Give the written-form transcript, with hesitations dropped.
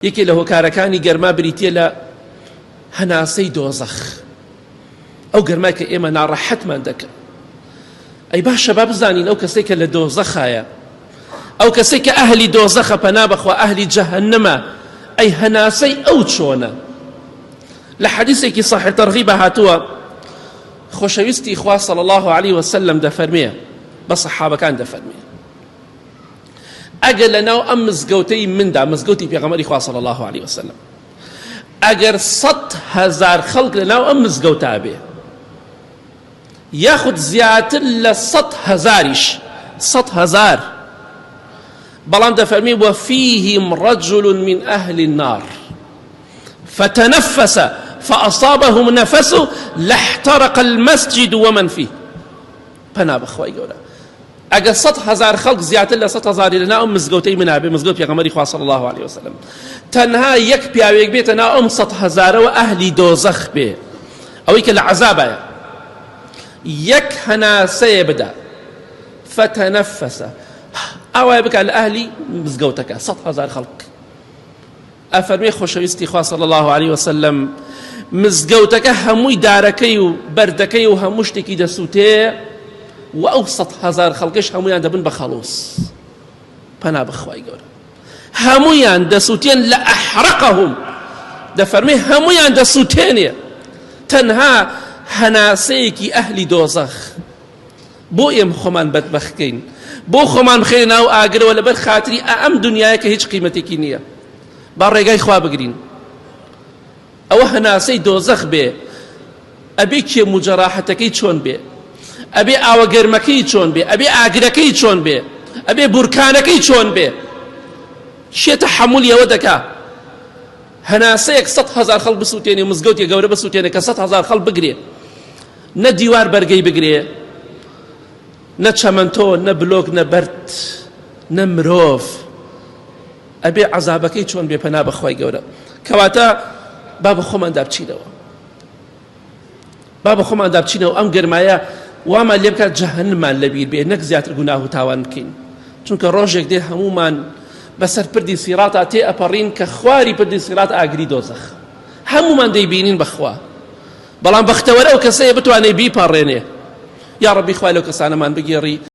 یەکێ لە هۆکارەکانی گەرما بریتیە لە هەناسەی دۆزەخ ئەو گەرمای کە ئێمە ناڕەحەتمان دەکەن ئەی باشە با بزانین ئەو کەسێک کە لە دۆزەخایە ئەو کەسێک کە ئەهلی دۆزەخە پەنا بەخوا ئەهلی جەهەنەمە ئەی هەناسەی ئەو چۆنە لە حەدیثێکی صحیح تەرغیبە هاتووە خۆشەویستی خوا صلی الله علیه وسلم دەفەرمێ بە سەحابەکان دەفەرمێ ئەگەر لەناو ئەم مزگەوتەی مندا مزگەوتی پێغەمبەری خوا صلی الله علیه وسلم ئەگەر 100 هزار خەڵک لەناو ئەم مزگەوتا بێ یاخود زیاتر لە 100 هزاریش 100 هزار بەڵام دەفەرمی وفيهم رجل من أهل النار فتنفس فأصابهم نفسه لاحترق المسجد ومن فيه پەنا بەخوای گەورە ئەگەر 100 هەزار خەڵک زیاتر لە 100 هەزاری لەناو ئەم مزگەوتەی منا بێ مزگەوت پێغەمبەری خوا صلی الله علیه وسلم تەنها یەک پیاوێک بێتە ناو ئەم 100 هەزارەوە ئەهلی دۆزەخ بێ ئەوەی کە لە عەزابایە یەک هەناسەیە بدا فتنفس ئاوای بکات لە ئەهلی مزگەوتەکە 100 هەزار خەڵک ئەفەرمێ خۆشەویستی خوا صلی اللە علیە وسلم مزگەوتەکە هەمووی دارەکەی و بەردەکەی و هەموو شتێکی دەسووتێ و ئەو 100 هەزار خەڵکەش هەمویان دەبن بە خەڵوس پەنا بەخوای گەورە هەمویان دەسووتێن لە ئەحرەقەهم دەفەرمێ هەمویان دەسووتێنێ تەنها هەناسەیەکی ئەهلی دۆزەخ بۆ ئێمە خۆمان بەدبەخت کەین بۆ خۆمان بخەینە ناو ئاگرەوە لەبەر خاتری ئەم دنیایە کە هیچ قیمەتێکی نییە با ڕێگای خوا بگرین ئەوە هەناسەی دۆزەخ بێ ئەبێ کێم و جەراحەتەکەی چۆن بێ ئەبێ ئاوە گەرمەکەی چۆن بێ ئەبێ ئاگرەکەی چۆن بێ ئەبێ بورکانەکەی چۆن بێ شێ تەحەمولی ئەوە دەکا هەناسەیەک 100 هەزار خەڵک بسووتێنێ مزگەوتی گەورە بسووتێنێ کە 100 هەزار خەڵک بگرێ نە دیوار بەرگەی بگرێ نە چەمەنتۆ نە بلۆک نە بەرد نە مرۆڤ ئەبێ عەزابەکەی چۆن بێ پەنا بەخوای گەورە کەواتە با بە خۆماندا بچینەوە با بە خۆماندا بچینەوە ئەم گەرمایە وامان لێ بکات جەهەنمان لەبیر بێ نەک زیاتر گوناه و تاوان بکەین چونکە ڕۆژێک دێ هەمومان بەسەر پردی سیڕاتا تێ ئەپەڕین کە خواری پردی سیڕات ئاگری دۆزەخ هەمومان دەیبینین بەخوا بەڵام بەختەوەر ئەو کەسەیە بتوانێ بیپەڕێنێ یاڕەبی خوای لەو کەسانەمان بگێڕی.